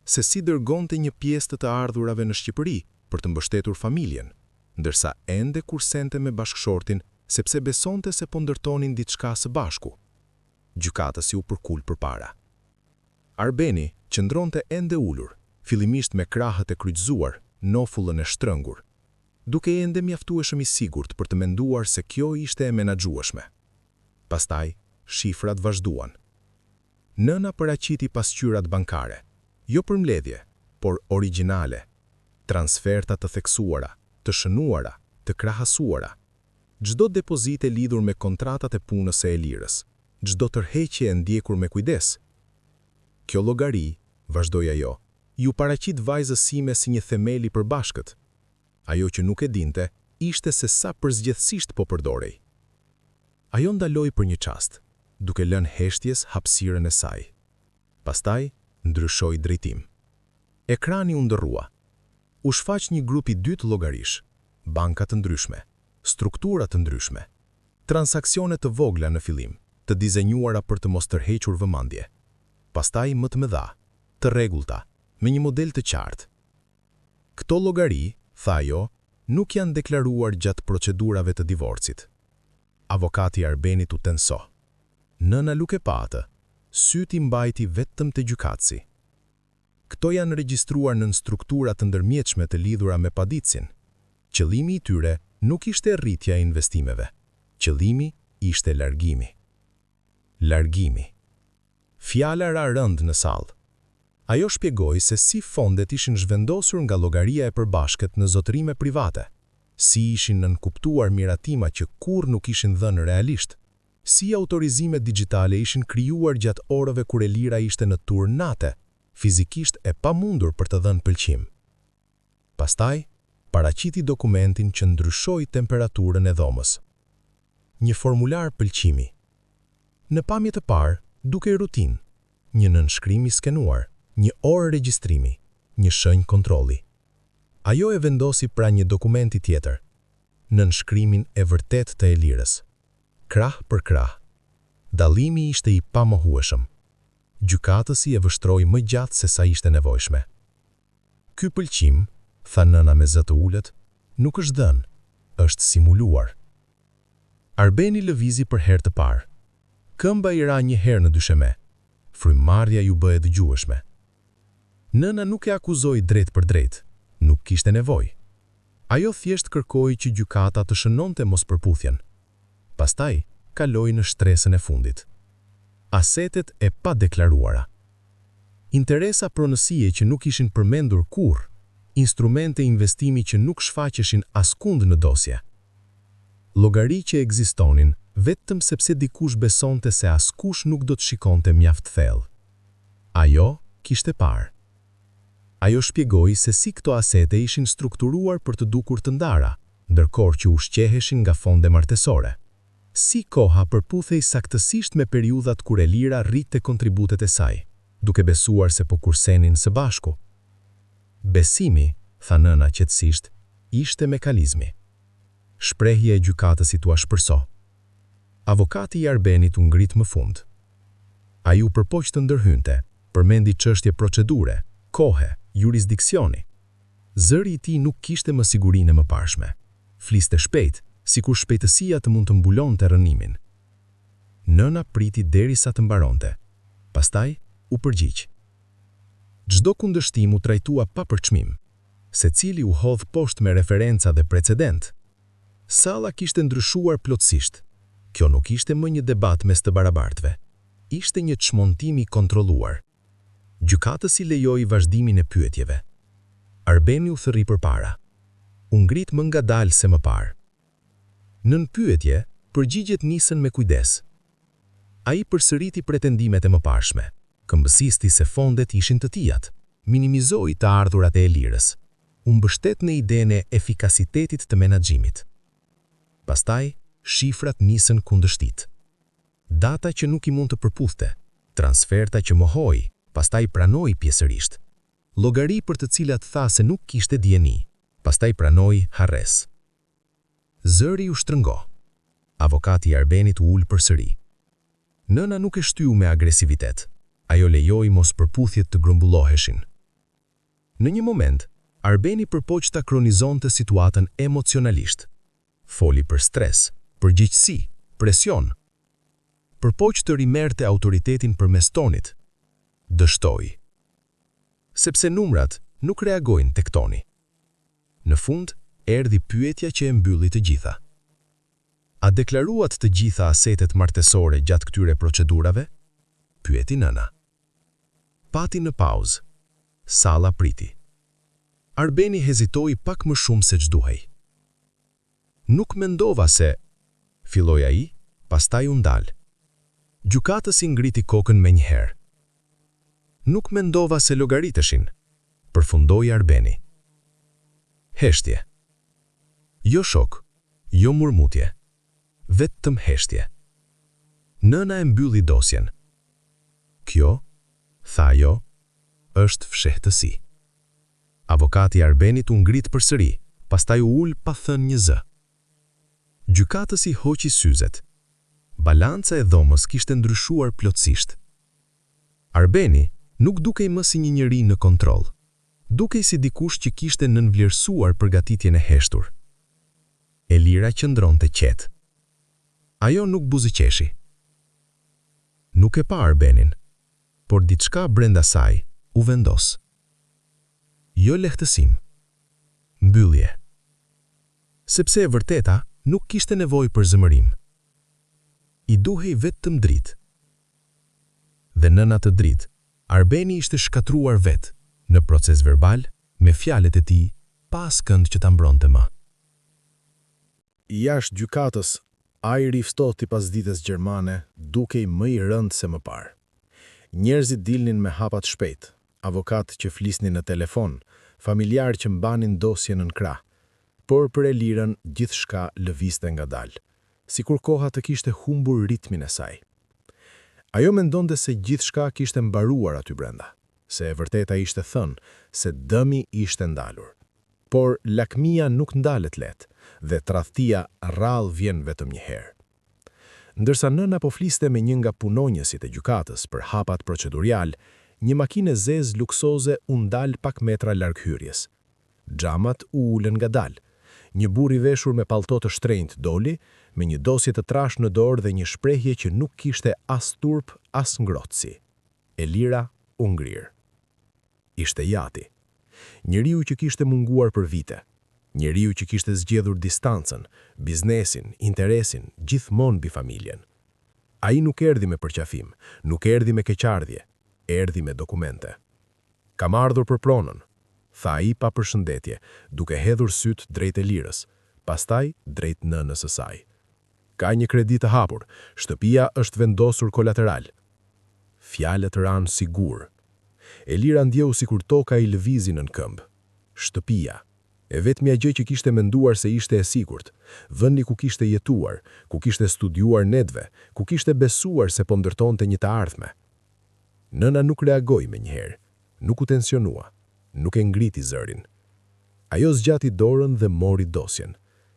Se si dërgonte një pjesë të të ardhurave në Shqipëri për të mbështetur familjen, ndërsa ende kursente me bashkëshortin sepse besonte se po ndërtonin diçka së bashku. Gjykatësi u përkul përpara. Arbeni qëndronte ende ulur, fillimisht me krahët e kryqëzuar, nofullën e shtrëngur. Dukej ende mjaftueshëm i sigurt për të menduar se kjo ishte e menaxhueshme. Pastaj, shifrat vazhduan. Nëna paraqiti pasqyrat bankare, jo përmbledhje, por origjinale. Transferta të theksuara, të shënuara, të krahasuara. Çdo depozitë e lidhur me kontratat e punës së Elirës, çdo tërheqje e ndjekur me kujdes. Kjo llogari, vazhdoi ajo, iu paraqit vajzës sime si një themel i përbashkët. Ajo që nuk e dinte, ishte se sa përzgjedhësisht po përdorej. Ajo ndaloi për një çast, duke lënë heshtjes hapësirën e saj. Pastaj, ndryshoi drejtim. Ekrani u ndërrua. U shfaq një grup i dytë llogarish, banka të ndryshme, struktura të ndryshme. Transaksione të vogla në fillim, të dizenjuara për të mos tërhequr vëmendje. Pastaj më të mëdha, të rregullta, me një model të qartë. Këto llogari, tha ajo, nuk janë deklaruar gjatë procedurave të divorcit. Avokati i Arbenit u tenso. Nëna nuk e pa atë. Sytë i mbajti vetëm te gjykatësi. Këto janë regjistruar nën struktura të ndërmjetshme të lidhura me paditësin. Qëllimi i tyre nuk ishte rritja e investimeve. Qëllimi ishte largimi. Largimi. Fjala ra rëndë në sallë. Ajo shpjegoi se si fondet ishin zhvendosur nga llogaria e përbashkët në zotërime private, si ishin nënkuptuar miratima që kurrë nuk ishin dhënë realisht, si autorizimet digjitale ishin krijuar gjatë orëve kur Elira ishte në turn nate, fizikisht e pamundur për të dhënë pëlqim. Pastaj, paraqiti dokumentin që ndryshoi temperaturën e dhomës. Një formular pëlqimi. Në pamje të parë, dukej rutinë, një nënshkrim i skenuar, një orë regjistrimi, një shenjë kontrolli. Ajo e vendosi pranë një dokumenti tjetër, nënshkrimin e vërtetë të Elirës. Krah për krah. Dallimi ishte i pamohueshëm. Gjykatësi e vështroi më gjatë se sa ishte nevojshme. Ky pëlqim, tha nëna me zë të ulët, nuk është dhënë, është simuluar. Arbeni lëvizi për herë të parë. Këmba i ra një herë në dysheme. Frymëmarrja iu bë e dëgjueshme. Nëna nuk e akuzoi drejtpërdrejt, nuk kishte nevojë. Ajo thjesht kërkoi që gjykata të shënonte mospërputhjen. Pastaj kaloi në shtresën e fundit. Asetet e padeklaruara. Interesa pronësie që nuk ishin përmendur kurrë, instrumente investimi që nuk shfaqeshin askund në dosje. Llogari që ekzistonin vetëm sepse dikush besonte se askush nuk do të shikonte mjaft thellë. Ajo kishte parë. Ajo shpjegoi se si këto asete ishin strukturuar për të dukur të ndara, ndërkohë që ushqeheshin nga fonde martesore. Si koha përputhej saktësisht me periudhat kur Elira rritte kontributet e saj, duke besuar se po kursenin së bashku. Besimi, tha nëna qetësisht, Ishte mekanizmi. Shprehje e gjykatësit u ashpërso. Avokati i Arbenit u ngrit më fund. Ai u përpoq të ndërhynte, përmendi çështje procedure, kohe, jurisdiksioni. Zëri i tij nuk kishte më sigurinë e mëparshme. Fliste shpejt, sikur shpejtësia të mund të mbulonte rrënimin. Nëna priti derisa të mbaronte. Pastaj, u përgjigj. Çdo kundërshtim u trajtua pa përçmim. Secili u hodh poshtë me referenca dhe precedentë. Salla kishte ndryshuar plotësisht. Kjo nuk ishte më një debat mes të barabartëve. Ishte një çmontim i kontrolluar. Gjykatësi lejoi vazhdimin e pyetjeve. Arbeni u thërri përpara. U ngrit më ngadalë se më parë. Nën pyetje, përgjigjet nisën me kujdes. Ai përsëriti pretendimet e mëparshme, këmbësisti se fondet ishin të tijat, minimizoi të ardhurat e Elirës, u mbështet në idenë e efikasitetit të menaxhimit. Pastaj, shifrat nisën kundërshtitë. Data që nuk i mund të përputhte, transferta që mohoi, pastaj pranoi pjesërisht. Llogari për të cilat tha se nuk kishte dijeni, pastaj pranoi harresë. Zëri u shtrëngo. Avokati i Arbenit u ul përsëri. Nëna nuk e shtyu me agresivitet. Ajo lejoi mospërputhjet të grumbulloheshin. Në një moment, Arbeni përpoq ta kronizonte situatën emocionalisht. Foli për stres, përgjegjësi, presion. Përpoq të rimerrte autoritetin përmes tonit. Dështoi. Sepse numrat nuk reagojnë tek toni. Në fund, erdhi pyetja që e mbylli të gjitha. A deklaruat të gjitha asetet martesore gjatë këtyre procedurave? Pyeti nëna. Pati një pauzë. Salla priti. Arbeni hezitoi pak më shumë se ç'duhej. Nuk mendova se, filloi ai, pastaj u ndal. Gjykatësi ngriti kokën menjëherë. Nuk mendova se llogariteshin, përfundoi Arbeni. Heshtje. Jo shok, jo murmutje. Vetëm heshtje. Nëna e mbylli dosjen. Kjo, tha ajo, është fshehtësi. Avokati i Arbenit u ngrit përsëri, pastaj u ul pa thënë një zë. Gjykatësi hoqi syzet. Balanca e dhomës kishte ndryshuar plotësisht. Arbeni nuk dukej më si një njeri në kontroll. Dukej si dikush që kishte nënvlerësuar përgatitjen e heshtur. Elira qëndronte qetë. Ajo nuk buzëqeshi. Nuk e pa Arbenin por diçka brenda saj u vendos. Jo lehtësim. Mbyllje. Sepse e vërteta nuk kishte nevojë për zemërim. I duhej vetëm dritë. Dhe nën atë dritë, Arbeni ishte shkatërruar vetë, në procesverbal, me fjalët e tij, pa askënd që ta mbronte më. Jashtë gjykatës, ajri i ftohtë i pasdites gjermane dukej më i rëndë se më parë. Njerëzit dilnin me hapa të shpejtë, avokatë që flisnin në telefon, familjarë që mbanin dosje nën krah. Por për Elirën gjithçka lëvizte ngadalë, sikur koha të kishte humbur ritmin e saj. Ajo mendonte se gjithçka kishte mbaruar aty brenda, se e vërteta ishte thënë, se dëmi ishte ndalur. Por lakmia nuk ndalet lehtë dhe tradhtia rrallë vjen vetëm një herë. Ndërsa nëna po fliste me një nga punonjësit e gjykatës për hapat procedurial, një makinë e zezë luksoze u ndal pak metra larg hyrjes. Xhamat u ulën ngadalë. Një burrë i veshur me pallto të shtrenjtë doli, me një dosje të trashë në dorë dhe një shprehje që nuk kishte as turp, as ngrohtësi. Elira u ngrir. Ishte i ati. Njeriu që kishte munguar për vite. Njeriu që kishte zgjedhur distancën, biznesin, interesin, gjithmonë mbi familjen. Ai nuk erdhi me përqafim, nuk erdhi me keqardhje, erdhi me dokumente. Kam ardhur për pronën, tha ai pa përshëndetje, duke hedhur sytë drejt Elirës, pastaj drejt nënës së saj. Ka një kredi të hapur, shtëpia është vendosur kolateral. Fjalët ranë si gurë. Elira ndjeu sikur toka i lëvizi nën këmbë. Shtëpia. E vetmja gjë që kishte menduar se ishte e sigurt, vendi ku kishte jetuar, ku kishte studiuar netëve, ku kishte besuar se po ndërtonte një të ardhme. Nëna nuk reagoi menjëherë, nuk u tensionua, nuk e ngriti zërin. Ajo zgjati dorën dhe mori dosjen.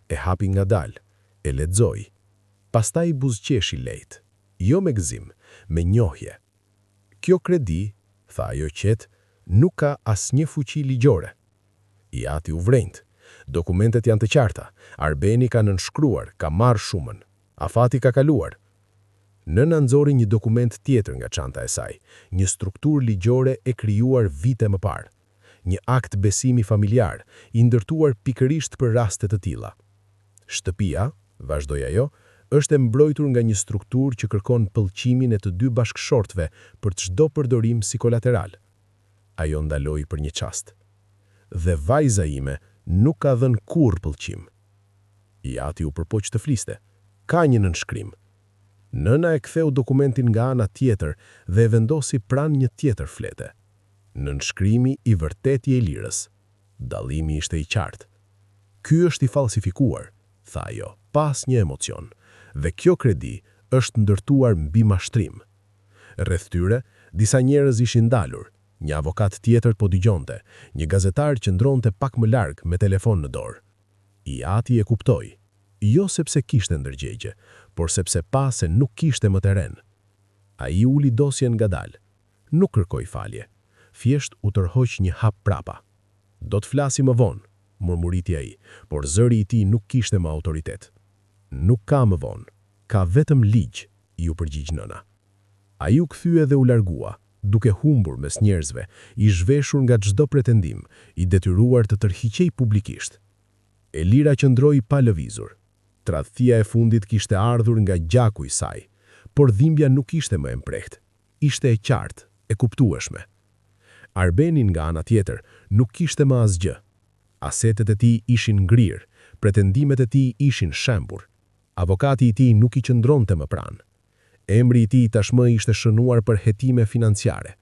E hapi ngadalë, e lexoi. Pastaj buzëqeshi lehtë. Jo me gëzim, me njohje. Kjo kredi, tha ajo qetë, nuk ka asnjë fuqi ligjore. I ati u vrenjt. Dokumentet janë të qarta. Arbeni ka nënshkruar, ka marrë shumën. Afati ka kaluar. Nëna nxori një dokument tjetër nga çanta e saj, një strukturë ligjore e krijuar vite më parë. Një akt besimi familjar, i ndërtuar pikërisht për raste të tilla. Shtëpia, vazhdoi ajo, është e mbrojtur nga një strukturë që kërkon pëlqimin e të dy bashkëshortëve për çdo përdorim si kolateral. Ajo ndaloi për një çast. Dhe vajza ime nuk ka dhënë kurrë pëlqim. I ati u përpoq të fliste. Ka një nënshkrim. Nëna e ktheu dokumentin nga ana tjetër dhe e vendosi pranë një tjetër flete. Nënshkrimi i vërtetë i Elirës. Dallimi ishte i qartë. Ky është i falsifikuar, tha ajo, pa asnjë emocion. Dhe kjo kredi është ndërtuar mbi mashtrim. Rreth tyre, disa njerëz ishin ndalur. Një avokat tjetër po dëgjonte, një gazetar qëndronte pak më larg me telefon në dorë. I ati e kuptoi. Jo sepse kishte ndërgjegje, por sepse pa se nuk kishte më terren. Ai uli dosjen ngadalë. Nuk kërkoi falje. Thjesht u tërhoq një hap prapa. Do të flasim më vonë, murmuriti ai, por zëri i tij nuk kishte më autoritet. Nuk ka më vonë. Ka vetëm ligj, iu përgjigj nëna. Ai u kthye dhe u largua, duke humbur mes njerëzve, i zhveshur nga çdo pretendim, i detyruar të tërhiqej publikisht. Elira qëndroi pa lëvizur. Tradhtia e fundit kishte ardhur nga gjaku i saj, por dhimbja nuk ishte më e mprehtë. Ishte e qartë, e kuptueshme. Arbeni nga ana tjetër nuk kishte më asgjë. Asetet e tij ishin ngrirë, pretendimet e tij ishin shembur. Avokati i tij nuk i qëndronte më pranë. Emri i tij tashmë ishte shënuar për hetime financiare.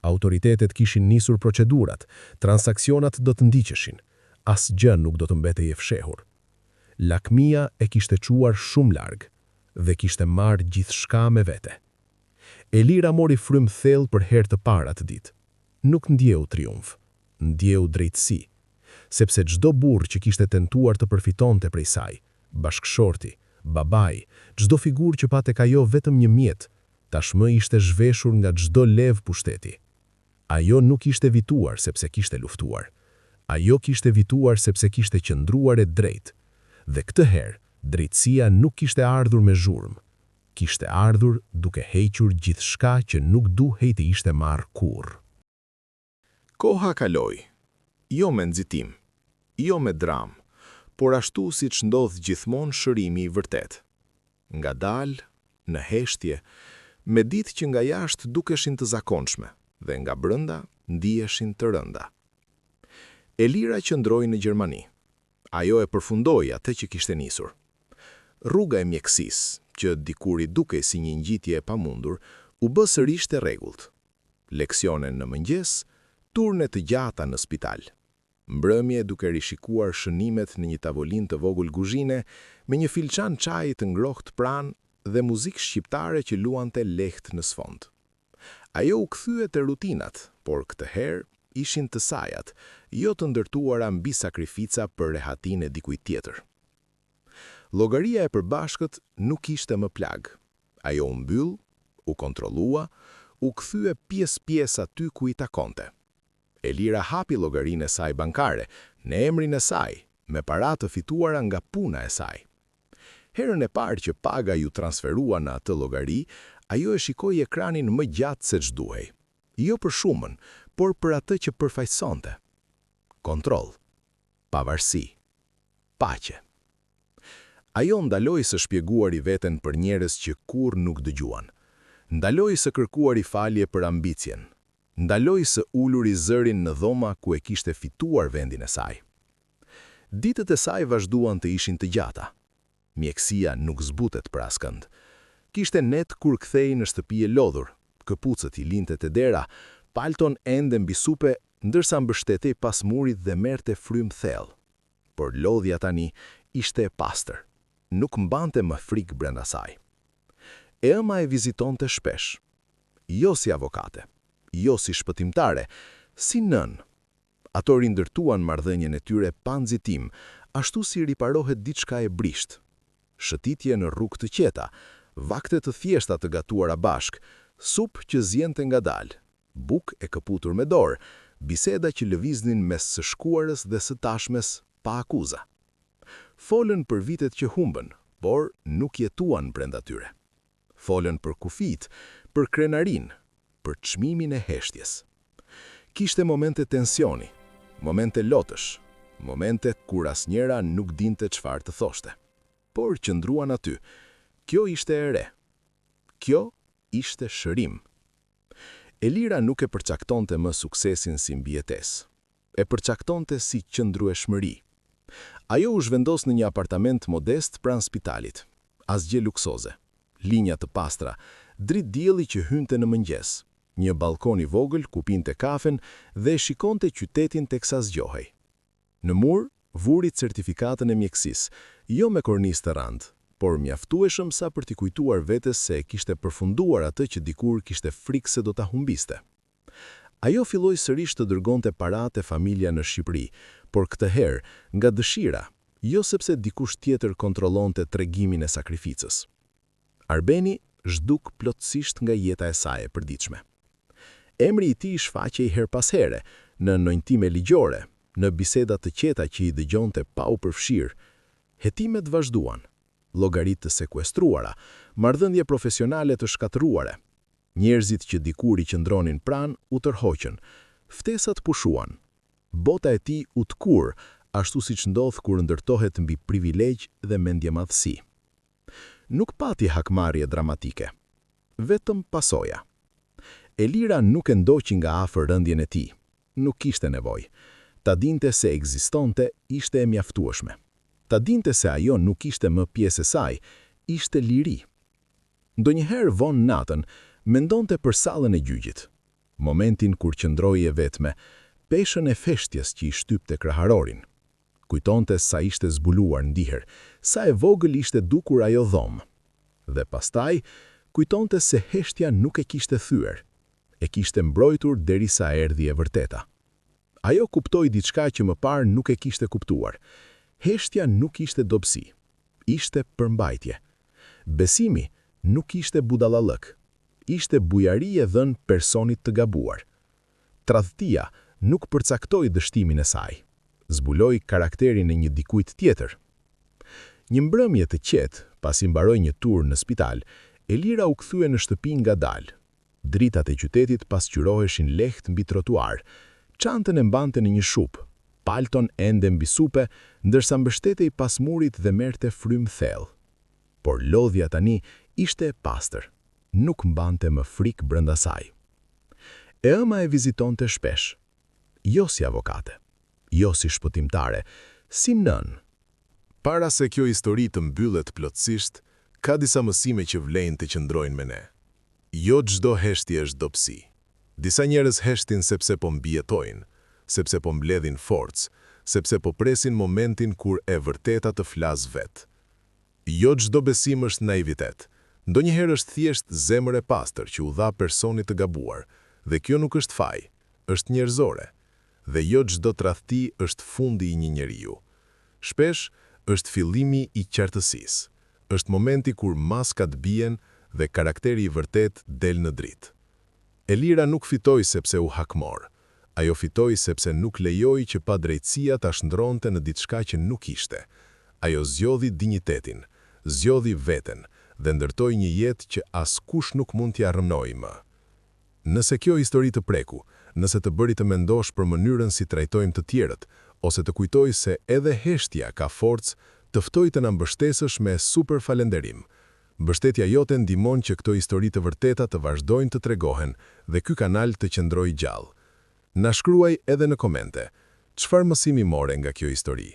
Autoritetet kishin nisur procedurat, transaksionet do të ndiqeshin. Asgjë nuk do të mbetej e fshehur. Lakmia e kishte çuar shumë larg dhe kishte marrë gjithçka me vete. Elira mori frymë thellë për herë të parë atë ditë. Nuk ndjeu triumf, ndjeu drejtësi. Sepse çdo burrë që kishte tentuar të përfitonte prej saj, bashkëshorti, babai, çdo figurë që pa tek ajo vetëm një mjet, tashmë ishte zhveshur nga çdo levë pushteti. Ajo nuk kishte fituar sepse kishte luftuar. Ajo kishte fituar sepse kishte qëndruar e drejtë. Dhe këtë herë, drejtësia nuk kishte ardhur me zhurmë. Kishte ardhur duke hequr gjithçka që nuk duhej të ishte marrë kurrë. Koha kaloi. Jo me nxitim, jo me dramë, por ashtu siç ndodh gjithmonë shërimi i vërtetë. Ngadalë, në heshtje, me ditë që nga jashtë dukeshin të zakonshme dhe nga brenda ndiheshin të rënda. Elira qëndroi në Gjermani. Ajo e përfundoi atë që kishte nisur. Rruga e mjekësisë, që dikur i dukej si një ngjitje e pamundur, u bë sërish e rregullt. Leksione në mëngjes, turne të gjata në spital. Mbrëmje duke rishikuar shënimet në një tavolinë të vogël kuzhine, me një filxhan çaji të ngrohtë pranë dhe muzikë shqiptare që luante lehtë në sfond. Ajo u kthye te rutinat, por këtë herë ishin të sajat, jo të ndërtuara mbi sakrifica për rehatinë e dikujt tjetër. Llogaria e përbashkët nuk ishte më plagë. Ajo u mbyll, u kontrollua, u kthye pjesë-pjesë aty ku i takonte. Elira hapi llogarinë e saj bankare, në emrin e saj, me para të fituara nga puna e saj. Herën e parë që paga iu transferua në atë llogari, ajo e shikoi ekranin më gjatë se ç'duhej. Jo për shumën, por për atë që përfaqësonte. Kontroll. Pavarësi. Paqe. Ajo ndaloi së shpjeguari veten për njerëz që kurrë nuk dëgjuan. Ndaloi së kërkuari falje për ambicien. Ndaloi së uluri zërin në dhoma ku e kishte fituar vendin e saj. Ditët e saj vazhduan të ishin të gjata. Mjekësia nuk zbutet për askënd. Kishte net kur kthehej në shtëpi e lodhur, këpucët i linte te dera, palton ende mbi supe, ndërsa mbështetej pas murit dhe merrte frymë thellë. Por lodhja tani ishte e pastër. Nuk mbante më frikë brenda saj. E ëma e vizitonte shpesh. Jo si avokate, jo si shpëtimtare, si nënë. Ato rindërtuan marrëdhënien e tyre pa nxitim, ashtu si riparohet diçka e brishtë. Shëtitje në rrugë të qeta, vakte të thjeshta të gatuara bashkë, supë që ziente ngadalë, bukë e këputur me dorë, biseda që lëviznin mes së shkuarës dhe së tashmes pa akuza. Folën për vitet që humbën, por nuk jetuan brenda tyre. Folën për kufijtë, për krenarinë, për çmimin e heshtjes. Kishte momente tensioni, momente lotësh, momente kur asnjëra nuk dinte çfarë të thoshte. Por qëndruan aty. Kjo ishte e re. Kjo ishte shërim. Elira nuk e përcaktonte më suksesin si mbijetesë. E përcaktonte si qëndrueshmëri. Ajo u zhvendos në një apartament modest pranë spitalit. Asgjë luksoze. Linja të pastra, dritë dielli që hynte në mëngjes, një balkon i vogël ku pinte kafen dhe shikonte qytetin teksa zgjohej. Në mur, vuri certifikatën e mjekësisë, jo me kornizë të rëndë, por mjaftueshëm sa për t'i kujtuar vetes se e kishte përfunduar atë që dikur kishte frikë se do ta humbiste. Ajo filloi sërish të dërgonte para te familja në Shqipëri, por këtë herë nga dëshira, jo sepse dikush tjetër kontrollonte tregimin e sakrificës. Arbeni u zhduk plotësisht nga jeta e saj e përditshme. Emri i tij shfaqej herë pas here, në njoftime ligjore, në biseda të qeta që i dëgjonte pa u përfshirë. Hetimet vazhduan, llogaritë të sekuestruara, marrëdhënie profesionale të shkatërruara. Njerëzit që dikur i qëndronin pranë u tërhoqën. Ftesat pushuan. Bota e tij u tkurr, ashtu siç ndodh kur ndërtohet mbi privilegj dhe mendjemadhësi. Nuk pati hakmarrje dramatike. Vetëm pasoja. Elira nuk e ndoqi nga afër rënien e tij. Nuk kishte nevojë. Ta dinte se ekzistonte ishte e mjaftueshme. Ta dinte se ajo nuk ishte më pjesë e saj, ishte liri. Ndonjëherë vonë natën, mendonte për sallën e gjyqit. Momentin kur qëndroi e vetme, peshën e heshtjes që i shtypte kraharorin. Kujtonte sa ishte zbuluar ndiher, sa e vogël ishte dukur ajo dhomë. Dhe pastaj, kujtonte se heshtja nuk e kishte thyer, e kishte mbrojtur derisa erdhi e vërteta. Ajo kuptoi diçka që më parë nuk e kishte kuptuar. Heshtja nuk ishte dobësi, ishte përmbajtje. Besimi nuk ishte budallallëk, ishte bujari e dhënë personit të gabuar. Tradhtia nuk përcaktoi dështimin e saj, zbuloi karakterin e një dikujt tjetër. Një mbrëmje të qetë, pasi mbaroi një tur në spital, Elira u kthye në shtëpi ngadalë. Dritat e qytetit pasqyroheshin lehtë mbi trotuar. Çantën e mbante në një supë, palton ende mbi supe, ndërsa mbështetej pas murit dhe merrte frymë thellë. Por lodhja tani ishte e pastër, nuk mbante më frikë brenda saj. E ëma e vizitonte shpesh. Jo si avokate, jo si shpëtimtare, si nënë. Para se kjo histori të mbyllet plotësisht, ka disa mësime që vlejnë të qëndrojnë me ne. Jo çdo heshtje është dobësi. Disa njerëz heshtin sepse po mbijetojnë, sepse po mbledhin forcë, sepse po presin momentin kur e vërteta të flasë vetë. Jo çdo besim është naivitet. Ndonjëherë është thjesht zemër e pastër që u dha personit të gabuar, dhe kjo nuk është faj, është njerëzore. Dhe jo çdo tradhti është fundi i një njeriu. Shpesh është fillimi i qartësisë. Është momenti kur maskat bien dhe karakteri i vërtetë del në dritë. Elira nuk fitoi sepse u hakmor. Ajo fitoi sepse nuk lejoi që padrejtësia ta shndërronte në diçka që nuk ishte. Ajo zgjodhi dinjitetin, zgjodhi veten dhe ndërtoi një jetë që askush nuk mund t'ia rrënojë më. Nëse kjo histori të preku, nëse të bëri të mendosh për mënyrën si trajtojmë të tjerët, ose të kujtoi se edhe heshtja ka forcë, të ftoj të na mbështesësh me super falenderim. Mbështetja jote ndihmon që këto histori të vërteta të vazhdojnë të tregohen dhe ky kanal të qëndrojë gjallë. Na shkruaj edhe në komente, çfarë mësimi more nga kjo histori?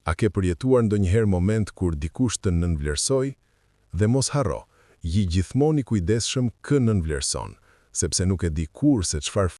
A ke përjetuar ndonjëherë moment kur dikush të nënvlerësoi? Dhe mos harro, ji gjithmonë i kujdesshëm kë nënvlerëson, sepse nuk e di kurrë se çfarë.